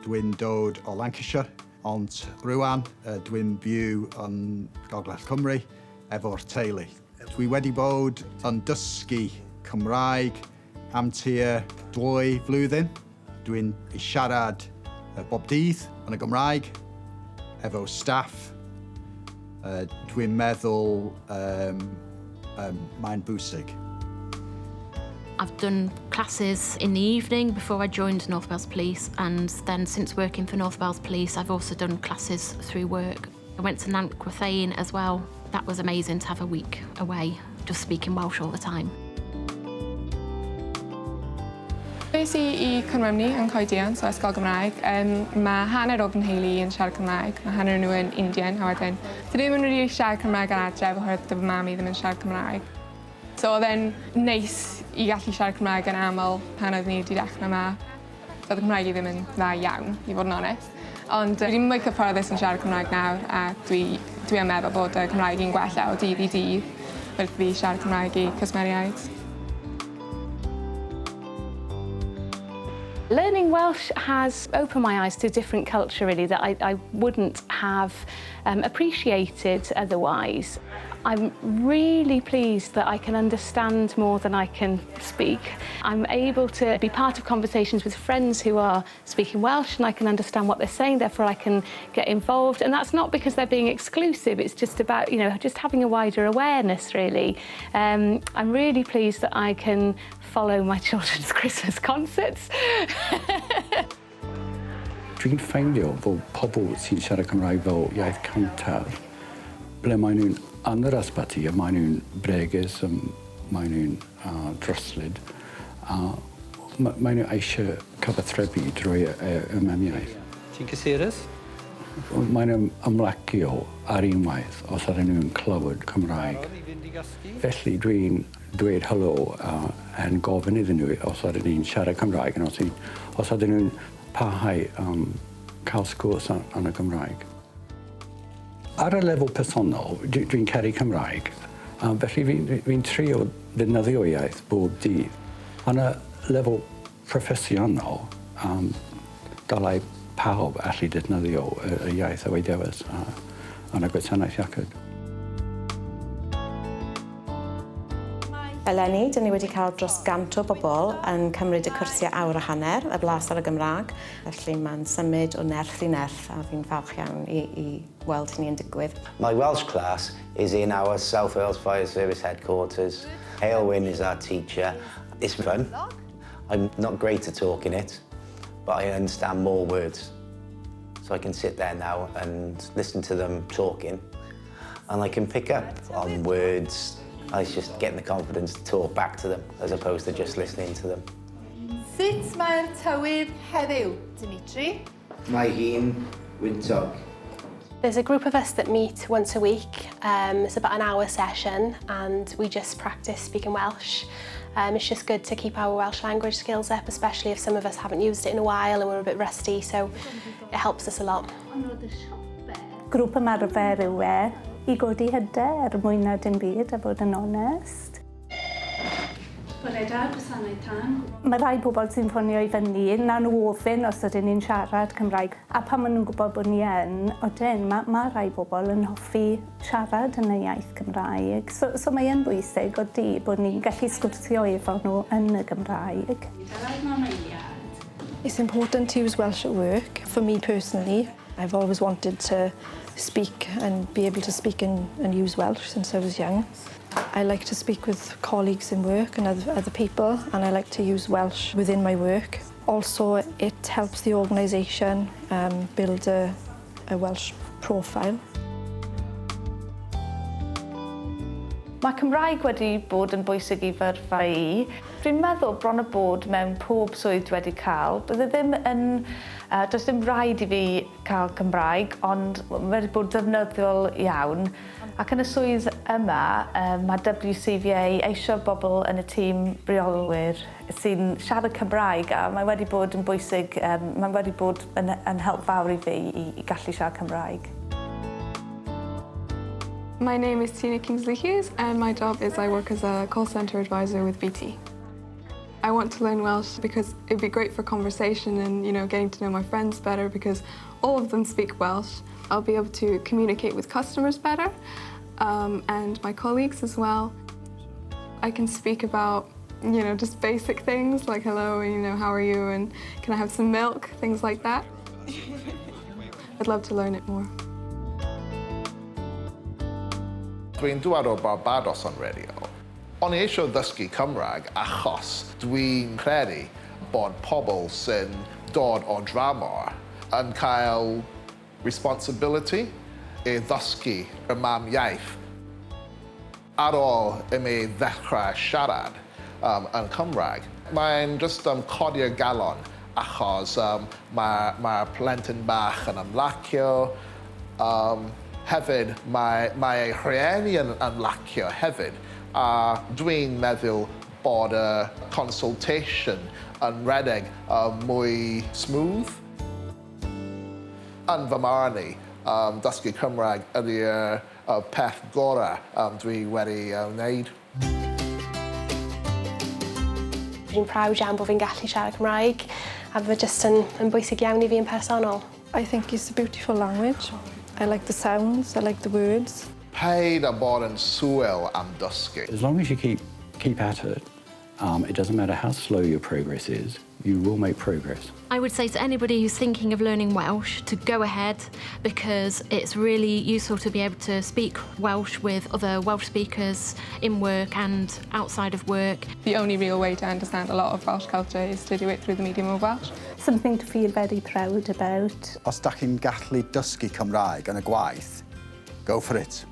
Dwi'n dod o Lancashire, ond rwan dwi'n byw yn Gogledd Cymru efo'r teulu. Dwi wedi bod yn dysgu Cymraeg am tua 2 flwyddyn. Dwi'n siarad bob dydd yn y Gymraeg efo staff. Dwi'n meddwl mae'n bwysig. I've done classes in the evening before I joined North Wales Police, and then since working for North Wales Police, I've also done classes through work. I went to Nant Gwrtheyrn as well. That was amazing to have a week away, just speaking Welsh all the time. Es i i Cwm Rhymni yn Coedian, so ysgol Gymraeg. Mae hanner o fy nheulu i yn siarad Cymraeg, mae hanner nhw yn Indian, a wedyn dwi ddim yn rili siarad Cymraeg ar adref oherwydd dyw fy mam i ddim yn siarad Cymraeg. So oedd e'n neis i gallu siarad Cymraeg yn aml pan oeddwn i wedi dechrau yma. Doedd y Cymraeg i ddim yn dda iawn, i fod yn onest. Ond dwi'n mwy cyfforddus yn siarad Cymraeg nawr a dwi yn meddwl bod y Cymraeg i'n gwella o dydd i dydd wrth fi siarad Cymraeg i cwsmeriaid. Learning Welsh has opened my eyes to a different culture, really, that I wouldn't have appreciated otherwise. I'm really pleased that I can understand more than I can speak. I'm able to be part of conversations with friends who are speaking Welsh, and I can understand what they're saying, therefore I can get involved. And that's not because they're being exclusive, it's just about, just having a wider awareness, really. I'm really pleased that I can follow my children's Christmas concerts. Dwi'n ffeindio fod pobl sy'n siarad Cymraeg fel iaith cyntaf, ble maen nhw'n yn yr ysbyty a maen nhw'n bregus, a maen nhw'n dryslyd, a maen nhw eisiau cyfathrebu drwy y mamiaith. Ti'n cysurus? Maen nhw'n ymlacio ar unwaith os ydyn nhw'n clywed Cymraeg. Felly dwi'n dweud helo yn gofyn iddyn nhw os ydyn ni'n siarad Cymraeg yn os ydyn nhw'n parhau cael sgwrs yn y Gymraeg. Ar y lefel personol, dwi'n caru Cymraeg, felly fi'n trio ddefnyddio iaith bob dydd. Ar y lefel proffesiynol, dylai pawb allu defnyddio y iaith o'u dewis yn y gwasanaeth iechyd. Eleni, dyn ni wedi cael dros 100 o bobl yn cymryd y cwrsiau awr a hanner, y blas ar y Gymraeg. Felly mae'n symud o nerth i nerth a fi'n falch iawn i weld hynny yn digwydd. My Welsh class is in our South Wales Fire Service headquarters. Heulwen is our teacher. It's fun. I'm not great at talking it, but I understand more words. So I can sit there now and listen to them talking, and I can pick up on words. It's just getting the confidence to talk back to them as opposed to just listening to them. Sut mae'r tywydd heddiw, Dimitri? Mae hi'n wyntog. There's a group of us that meet once a week. It's about an hour session and we just practice speaking Welsh. It's just good to keep our Welsh language skills up, especially if some of us haven't used it in a while and we're a bit rusty, so it helps us a lot. Grŵp ymarfer yw e i godi hyder mwy na dim byd a bod yn onest. Bore da, gwasanaeth tân. Mae rhai pobl sy'n ffonio i fyny, na nhw ofyn os ydyn ni'n siarad Cymraeg. A pan maen nhw'n gwybod bod ni yn, odyn, mae rhai bobl yn hoffi siarad yn y iaith Cymraeg. So mae yn bwysig odi bod ni'n gallu sgwrsio efo nhw yn y Gymraeg. It's important to use Welsh at work. For me personally, I've always wanted to speak and be able to speak and use Welsh since I was young. I like to speak with colleagues in work and other people, and I like to use Welsh within my work. Also, it helps the organisation build a Welsh profile. Mae Cymraeg wedi bod yn bwysig i fy i. Dwi'n meddwl bron y bod mewn pob swydd dwi wedi cael. Bydde ddim yn, does dim rhaid i fi cael Cymraeg, ond mae wedi bod ddefnyddiol iawn. Ac yn y swydd yma, mae WCVA eisiau bobl yn y tîm reolwyr sy'n siarad Cymraeg, a mae wedi bod yn bwysig, mae wedi bod yn help fawr i fi i gallu siarad Cymraeg. My name is Tina Kingsley Hughes and my job is I work as a call centre advisor with BT. I want to learn Welsh because it'd be great for conversation and getting to know my friends better because all of them speak Welsh. I'll be able to communicate with customers better and my colleagues as well. I can speak about just basic things like hello, and how are you, and can I have some milk, things like that. I'd love to learn it more. Dwi'n dŵad o Barbados yn wreiddiol. O'n i eisiau ddysgu Cymraeg achos dwi'n credu bod pobl sy'n dod o dramor yn cael responsibility i ddysgu y mam iaith. Ar ôl i mi ddechrau siarad yn Cymraeg, mae'n just codi'r galon achos mae'r plentyn bach yn ymlacio. Hefyd, mae ei rhieni yn ymlacio hefyd. A dwi'n meddwl bod y consultation yn redeg mwy smooth. Yn fy marn i, dysgu Cymraeg ydy'r peth gorau dwi wedi wneud. Fi'n proud iawn bod fi'n gallu siarad Cymraeg a fe jyst yn bwysig iawn i fi yn personol. I think it's a beautiful language. I like the sounds, I like the words. Paid â bod yn swil am dysgu. As long as you keep at it, it doesn't matter how slow your progress is, you will make progress. I would say to anybody who's thinking of learning Welsh to go ahead because it's really useful to be able to speak Welsh with other Welsh speakers in work and outside of work. The only real way to understand a lot of Welsh culture is to do it through the medium of Welsh. Something to feel very proud about. Os da chi'n gallu dysgu Cymraeg yn y gwaith, go for it.